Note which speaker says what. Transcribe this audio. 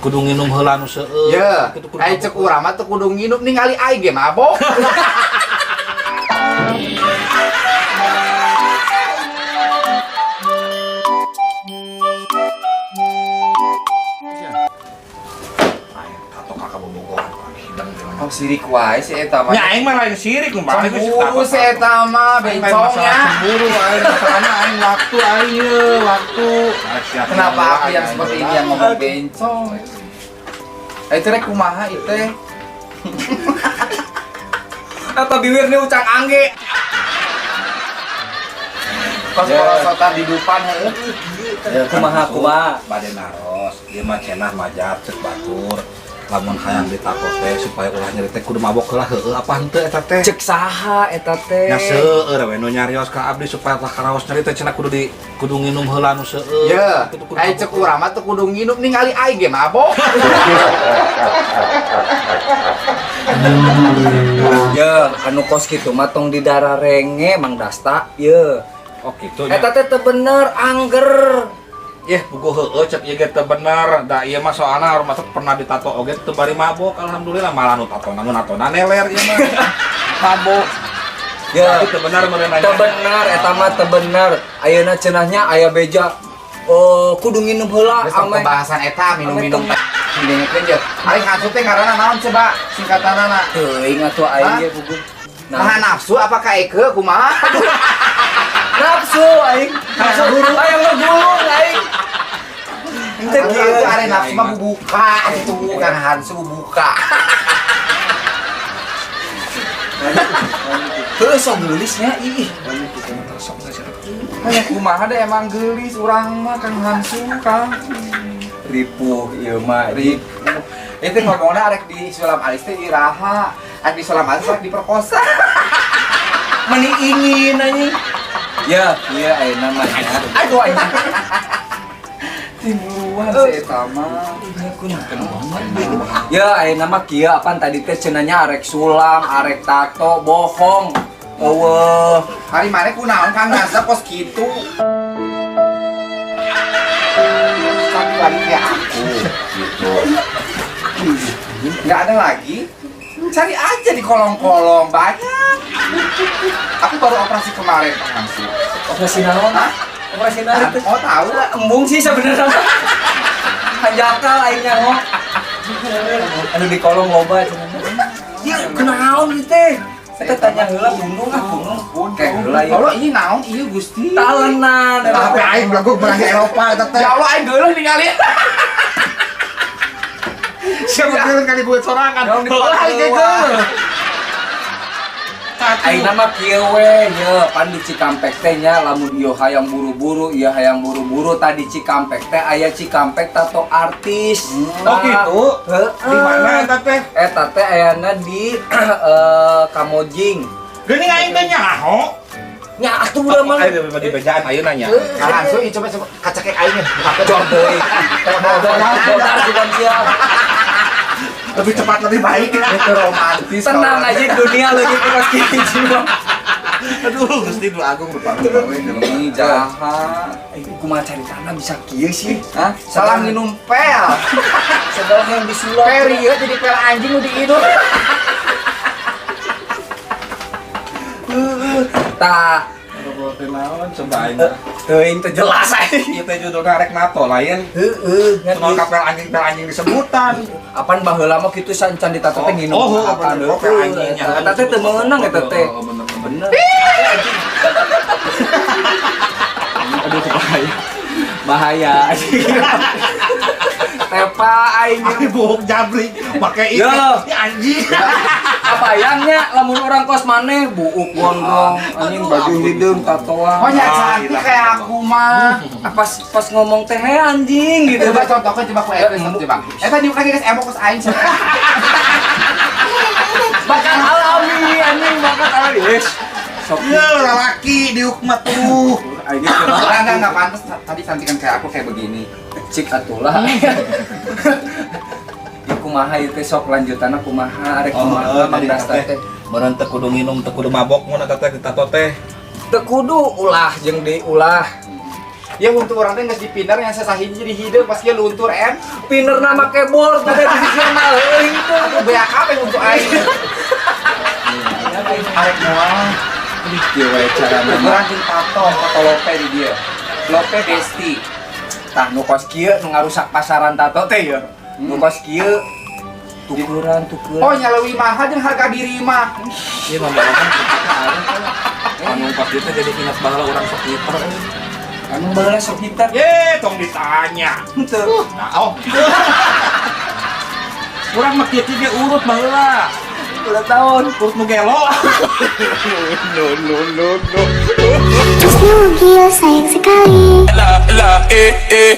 Speaker 1: Kudu nginum heula nu seueur.
Speaker 2: Ya,
Speaker 1: Kitu kudu
Speaker 2: ai
Speaker 1: mabok.
Speaker 2: Cek urang mah teu kudu nginum, ningali aing ge mabok.
Speaker 1: Aing tato ka kabobogohan hidang teh.
Speaker 2: Oh, sirik wae si eta mah.
Speaker 1: Nya aing mah lain sirik nu balik geus
Speaker 2: Cemburu si eta mah,
Speaker 1: Aing lain masalah
Speaker 2: bencongnya.
Speaker 1: cemburu aing, masalahna aing waktu aing ye, waktu.
Speaker 2: Kenapa aku yang seperti ini yang ngomong bencong? Eh, itu rek kumaha itu teh?
Speaker 3: Atau bibir nih ucang angge.
Speaker 2: Kos polosotan di depan heuh.
Speaker 3: Ya, kumaha kumaha.
Speaker 1: Bade naros, ieu mah cenah majat cek batur. Lamun hayang ditato teh supaya ulah nyeri teh kudu mabok heula, heueuh apa henteu eta teh?
Speaker 3: Cek saha eta teh?
Speaker 1: Nya seueur we nu nyarios ka abdi supaya tah karaos nyeri teh cenah kudu di kudu nginum heula nu seueur.
Speaker 2: Ya,
Speaker 1: Kitu kudu
Speaker 2: ai
Speaker 1: mabok.
Speaker 2: Cek urang mah teu kudu nginum, ningali aing ge mabok.
Speaker 3: Ya, anu kos kitu mah tong di darah renge Mang Dasta, ye.
Speaker 1: Oh, kitu nya.
Speaker 3: Eta teh teu bener angger.
Speaker 1: Yeh, buku heueuh cek ieu ge teu bener. Da ieu mah soalna rumah teh pernah ditato oge teu bari mabok, alhamdulillah malah nu tatona nu natona neler ieu mah. Mabok.
Speaker 3: Ya,
Speaker 1: Tapi teu bener meureun
Speaker 3: teu bener eta mah, teu bener. Ayeuna cenahnya aya beja. Oh, kudu nginum heula.
Speaker 2: Geus tong
Speaker 3: ame.
Speaker 2: Pembahasan eta minum-minum
Speaker 3: Ame.
Speaker 2: Dengekeun je. Ari hansu teh ngaranna naon coba singkatanana?
Speaker 3: Teuing atuh aing
Speaker 2: Hah?
Speaker 3: ge buku.
Speaker 2: Nah, nafsu apa ka eke kumaha?
Speaker 3: Nafsu aing. Nafsu hayang ngegulung aing. Teu
Speaker 2: Itu
Speaker 3: kieu.
Speaker 2: Ari nafsu mah bubuka itu kan hansu bubuka.
Speaker 3: Heuh, sok geulisnya ih.
Speaker 2: Kayak kumaha deh, emang geulis urang mah Kang Hansu, Kang.
Speaker 3: Ripuh ieu mah.
Speaker 2: Ripuh. Itu ngomongnya arek di sulam alis teh iraha. Arek di sulam alis arek diperkosa.
Speaker 3: Meni ingin anjing. Ya, iya ayeuna mah nya. Aduh anjing.
Speaker 2: Timbuluan si eta mah.
Speaker 3: Ya ayeuna mah kieu, apaan tadi teh cenahnya arek sulam, arek tato, bohong. Eueuh.
Speaker 2: Hari mana kunaon Kang Nasa kos kitu? Satu lagi kayak aku gitu. Nggak ada lagi. Cari aja di kolong-kolong banyak. Aku baru operasi kemarin, Kang Hansu.
Speaker 3: Operasi naon?
Speaker 2: Hah?
Speaker 3: Operasi naon itu?
Speaker 2: Oh, tahu.
Speaker 3: Embung sih sebenarnya. Hanjakal aing nyaho. Anu di kolong loba cenah. Ya kunaon ieu teh? Kita tanya heula bundung ah, bundung. Kayak heula ieu.
Speaker 2: Allah, ini naon ieu Gusti?
Speaker 3: Talenan.
Speaker 1: HP aing belagu berangkat Eropa eta teh.
Speaker 2: Ya Allah, aing geuleuh ningali.
Speaker 1: Siapa geuleuh kali buat sorangan.
Speaker 3: Yang di
Speaker 1: Heueuh aing ge geuleuh.
Speaker 3: Ayeuna mah kieu we, ye, pan di Cikampek teh nya lamun ieu hayang buru-buru, ieu hayang buru-buru, tadi Cikampek teh aya Cikampek tato artis.
Speaker 1: Oh, gitu.
Speaker 3: Heeh.
Speaker 1: Di mana eta teh?
Speaker 3: Eta teh ayana di Kamojing.
Speaker 1: Geuning aing teh nyaho.
Speaker 3: Nya atuh udah mah.
Speaker 1: Aing di bejaan ayeuna nya.
Speaker 2: Kang Hansu, ini coba coba kacakek aing nih.
Speaker 3: Jor deui. Bodar juga sia.
Speaker 1: Lebih cepat lebih baik.
Speaker 2: Itu romantis.
Speaker 3: Tenang aja dunia lagi keras gini jiwa.
Speaker 1: Aduh, Gusti Nu Agung lupa.
Speaker 2: Ini jahat.
Speaker 3: Eh, kumaha caritana bisa kieu sih?
Speaker 2: Hah? Salah minum pel.
Speaker 3: Segala yang disulap.
Speaker 2: Pel ieu jadi pel anjing nu diinum.
Speaker 3: Tah,
Speaker 1: Ngobrol teh naon coba aing.
Speaker 3: Teuing teu jelas aing.
Speaker 1: Ieu teh judulna rek nato lain.
Speaker 3: Heeh,
Speaker 1: Kunaon ka pel anjing disebutan.
Speaker 3: Apan baheula mah kitu sancan ditato teh nginum.
Speaker 1: Oh, oh,
Speaker 3: apan
Speaker 1: bener. Oh, pel anjingnya.
Speaker 3: Eta teh teu meunang eta teh.
Speaker 1: Oh, bener,
Speaker 3: Bener. Aduh, bahaya. Bahaya. Tepa aing.
Speaker 1: Ari buuk jabrik make ieu.
Speaker 3: Ya.
Speaker 1: Ya anjing.
Speaker 3: Apa bayangnya lamun orang kos maneh buuk gondrong anjing, baju hideung, tatoan.
Speaker 2: Oh ya,
Speaker 1: Ah,
Speaker 2: cantik
Speaker 1: ilah.
Speaker 2: kayak aku mah.
Speaker 3: Pas pas ngomong teh "Hei, anjing" gitu.
Speaker 2: Coba contohnya coba ku eta coba. Eta di lagi geus emo kos aing.
Speaker 3: Bakat alami anjing, bakat alami. Yes. Sok.
Speaker 1: Ya lalaki diuk mah tuh.
Speaker 3: Aing
Speaker 2: Enggak pantas tadi cantikan kayak aku kayak begini.
Speaker 3: Cik atulah. Ya kumaha ieu teh, sok lanjutanna kumaha, arek kumaha Mang Dasta teh?
Speaker 1: Meureun teu kudu nginum, teu kudu mabok mun eta teh ditato teh.
Speaker 3: Teu kudu, ulah jeung deui ulah.
Speaker 2: Ya untuk urang teh geus dipinner yang sasahiji jadi hideung pas kieu luntur em.
Speaker 3: Pinner nama keyboard tuh di sisi mah euy itu.
Speaker 2: Aku BAKB untuk aing. Arek moal.
Speaker 3: Kieu we carana.
Speaker 2: Urang jeung tato, tato lope di dia. Lope besti.
Speaker 3: Tah, nu kos kieu nu ngarusak pasaran tato teh ya. Nu kos kieu tukeran tukeran.
Speaker 2: Oh, nya leuwih mahal jeung harga diri mah.
Speaker 1: Iya, ngomong-ngomong anu pas itu jadi ingat baheula urang sok ngiter.
Speaker 3: Emang baheula sok ngiter?
Speaker 1: Ye, tong ditanya.
Speaker 3: Henteu.
Speaker 1: Nah, oh. Urang mah kieu ge urut baheula.
Speaker 3: Udah tahun.
Speaker 1: Urut nu gelo.
Speaker 4: Terus nugil sayang sekali.
Speaker 5: La la eh eh.